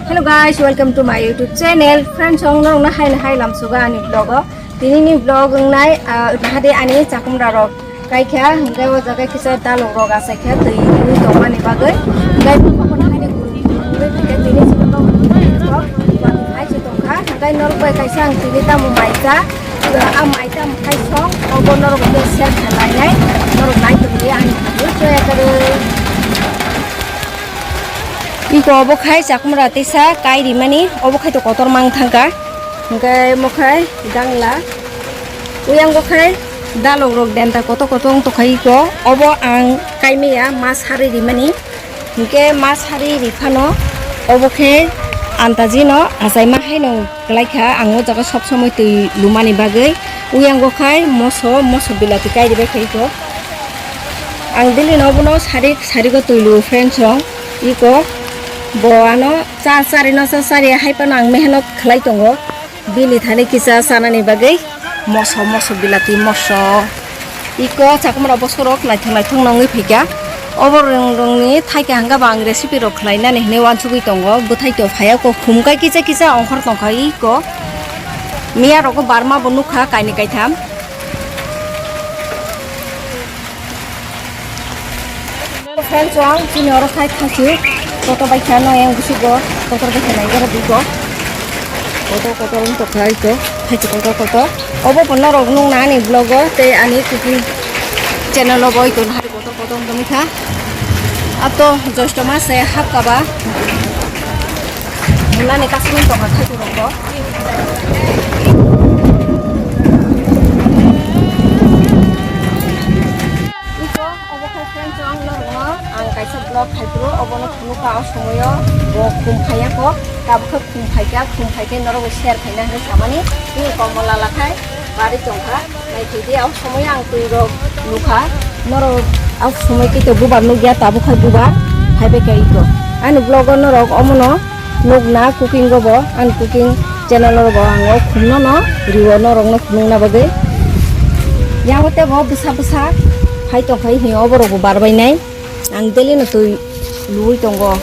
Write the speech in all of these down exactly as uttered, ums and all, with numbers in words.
Hello guys, welcome to my YouTube channel. Friends, song norokno hai hai lamsuga ani vlog o. Tini ni vlog wngnai, ah, nahade ani chakumra rok kaikha, hingke o jaga kisa dalok rok achaikha twi tongmani bagwi. Hingke hai se tongkha, hingke norok bai kaisa ang tini tamo maisa. A mai tamo khai song, obo norok bai share khlainai, norok nai tongdi ani video, choya kwrwi. Iko obo khai chakumra tisa kai rimani, obo khai to kotor mang thangka. Hingke mo khai dangla. Uyango khai dalok rok denta kotor kotor wng tongkha iko. Obo ang kaimaya ma sari rimani. Hingke ma sari riphano obo khe antaji no achaima haino kwlaikha ang o jaga sob somoi twi lumani bagwi. Uyango khai moso, moso bilati kai ribai kha iko. Ang daily no bono sari sarigo twi luo friends rok. Iko bo ano cha chari no cha chari hai phano ang mehnot khlai tongo. Bini thani kisa chanani bagwi moso, moso bilati moso. Iko chakumra bosorok naithok naithok nongwi phaikha. Obo rwng rwngni thaikhe hangkhe bo ang recipe rok khlainani hinwi uansugwi tongo. Bwthai to phaiya ko khumkai kisa kisa ongkhor tongkha iko. Miya rogo barma bo nukha kainwi kaitham. Friends, ang chini oro khai khasi kotor bai khano yang busugo kotor bai khana igara bigo kotor kotor wng tokha ito khasi kotor kotor obo bo norok nung na ani vlog o tei ani cooking channel o bo ito hari kotor kotor wng tongkha ato josto mase hapkaba nani kasing tokha khasi rokbo. Iko obo khe friends ang norokno ang kaisa vlog khai phuru obono phunukha o somoyo bo khum khaiya kho tabukhe khum khaikha khum khaikhe norokbo share khaina hinwi samani tini komola lakhai bari tongkha naithokdi o somoyo ang twi rok nukha norok o somoi khe bubar nukya tabukhe bubar phaibai kha iko ani vlog o norok omono. Nukna cooking o bo, ani cooking channel o bo ang o khumno no rio norok no phunukna bagwi. Yang o tebo bwsa bwsa phai tongphai hwnwi oborok bo barbai nai. Ang daily no twi luwi tongo.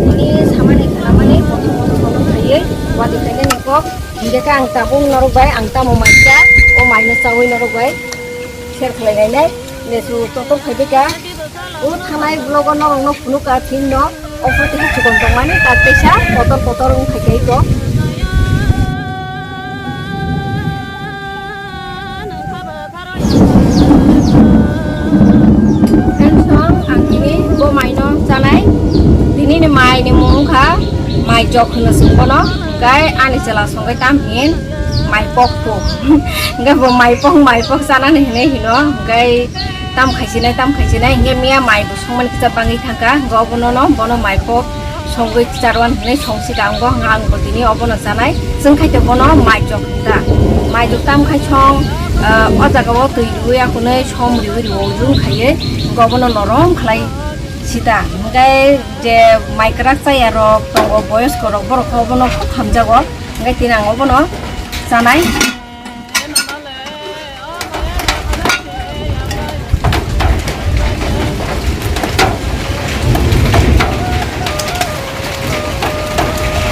Tini samani khalamani kotor kotor kotor khaiwi watwi khainani kok. Hingke khe ang tabuk norok bai ang tamo maisa o maino chawi norok bai share khlai nai nai. Lesu kotor khaibika o thanai vlog o norok no phunukha phin no offer tei chikon tongmani tak teisa kotor kotor wng khaikha iko. Friends, ang tini bo mai no chanai. Tini ni mai ni mung kha mai jok hwno sung bono. Gai ani chela songwi tam hin mai pok pok. Gai bo mai pok mai pok chana ni hine hino. Gai tam khaisinai tam khaisinai hinge miya mai bo songmani kisa bangwi thangka. Go bono no bono mai pok. Songwi charwan hinwi songsi ka ang bo hwnka ang bo tini obono chanai chwng khai to bono mai chok ta mai chok tam khai song o jaga o twi riwi akhunwi som riwi riwo jung khaiwi obono norom khlai sita hwnkhe je mai kwrak chaya rok tongo boyosko rok borok khe obono khub hamjago hwnkhe tini ang obono chanai.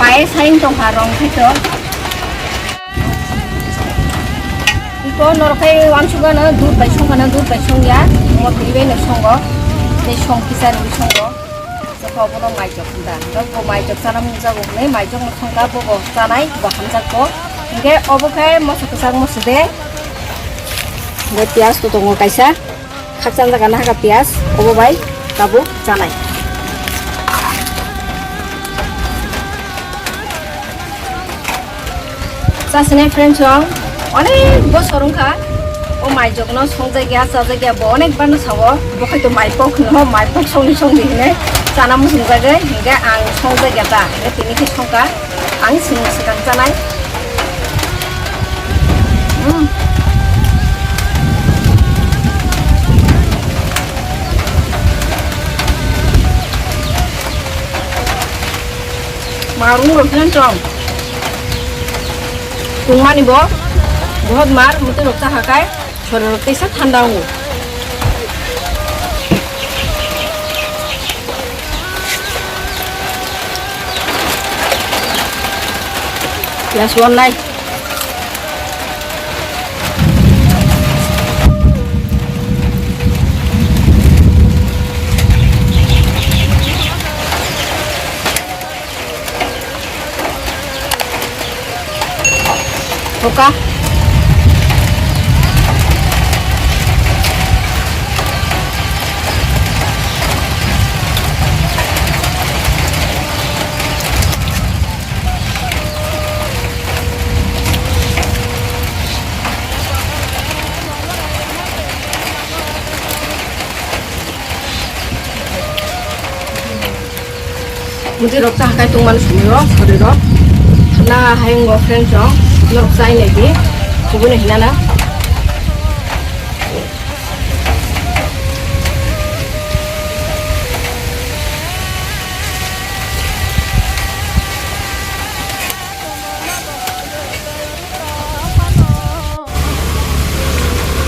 Paye saing tongkha rong khaito. Iko norok khai wansukgano dud bai songkha na dud bai songya. Omo twi bai no songo. Tei song kisa rwi songo. Sokha obono maijok da. Bo maijok chana mungjago hwnwi maijokno thangka bobo chanai bo hamjakgo. Hingke obo khe moso kwchak moso de. Hingke piyaj to tongo kaisa. Khakchang jaga nahaka piyaj obo bai tabuk chanai. Chasine friends rok onek bosor wngkha o maijokno songjakya chajakya bo onek barno sao bo khaito maipok hino maipok songni songdi hinwi chana muchungjagwi hinkhe ang songjakya ta hinkhe tini khe songkha ang chini swkang chanai. Hmm. Marung rok jeng chong. Tungmani bo, bohot mar, muti rok cha hakai, sori rok tesa thanda ungu. Last one night. Hoka. Muti rok ta hakai tongmani sumui rok, sori rok. Na hai ngo friend rok, norok chai nai di, kubui nai hinana.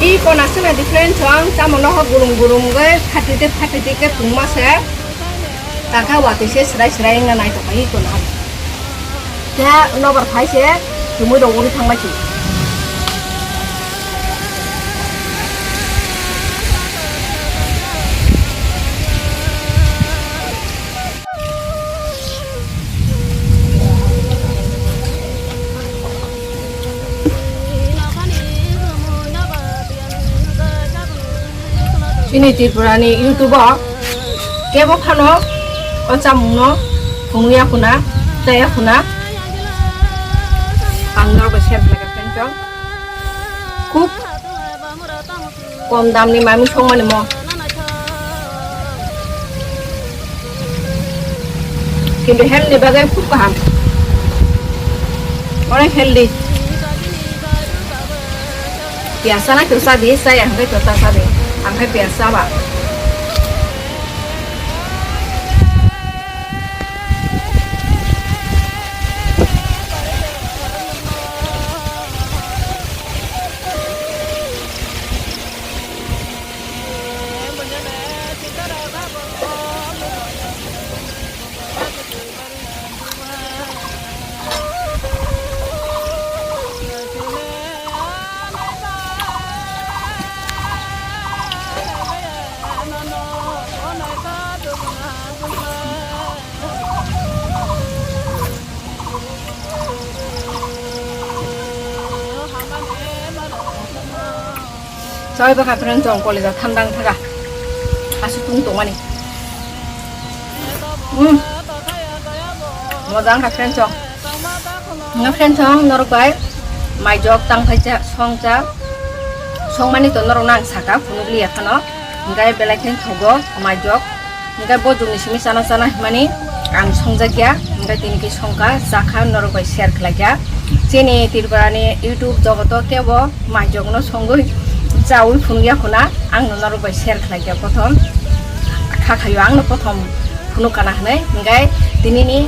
I kona sene different song, tamo noho gurum gurum ge, phatite phatite ke tungma se. Taka wati se srai srai wngna nai tongkha i kona. Khe nobar phai se, tumui rok uri thangbai se. Chini Tripura ni YouTube o kebo phano o chamung no phunukya khuna, chaya khuna. Ang norok bai share khlai kha friend rok. Khub kom dam ni mami songmani mo. Kintu health ni bagwi khub kaham. Onek healthy. Piyaj sana khe sadi, saya hwnkhe khe ta sadi. Ang khe piyaj saba. Chai bwkha friend chong college o thandang thaga. Aswk tung tongmani. Hmm. Moja wngkha friend chong. Nga friend chong norok bai mai jok tang phai cha song cha. Songmani to norok nang saka phunuk liya phano. Hingkai belai khe thogo mai jok. Hingke bo jongni simi chana chana hinmani ang songjakya, hingke tini ke songka, chakha, norok bai share khlaikha. Chini Tripura ni YouTube jogoto kebo mai jokno songwi chawi phunukya khuna, ang no norok bai share khlaikha prothom. Kha khayo ang no prothom phunuk kana hinwi, hingke tini ni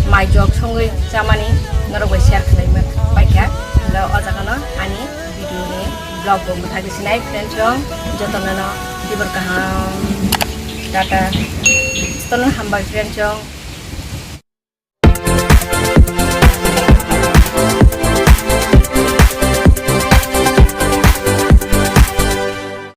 mai jok songwi chamani norok bai share khlai paikha. Hingke o jaga no ani video ni vlog bo mwthagwi sinai friend chong, jotono no dibor kaham. Tata. Jotono hambai friend chong.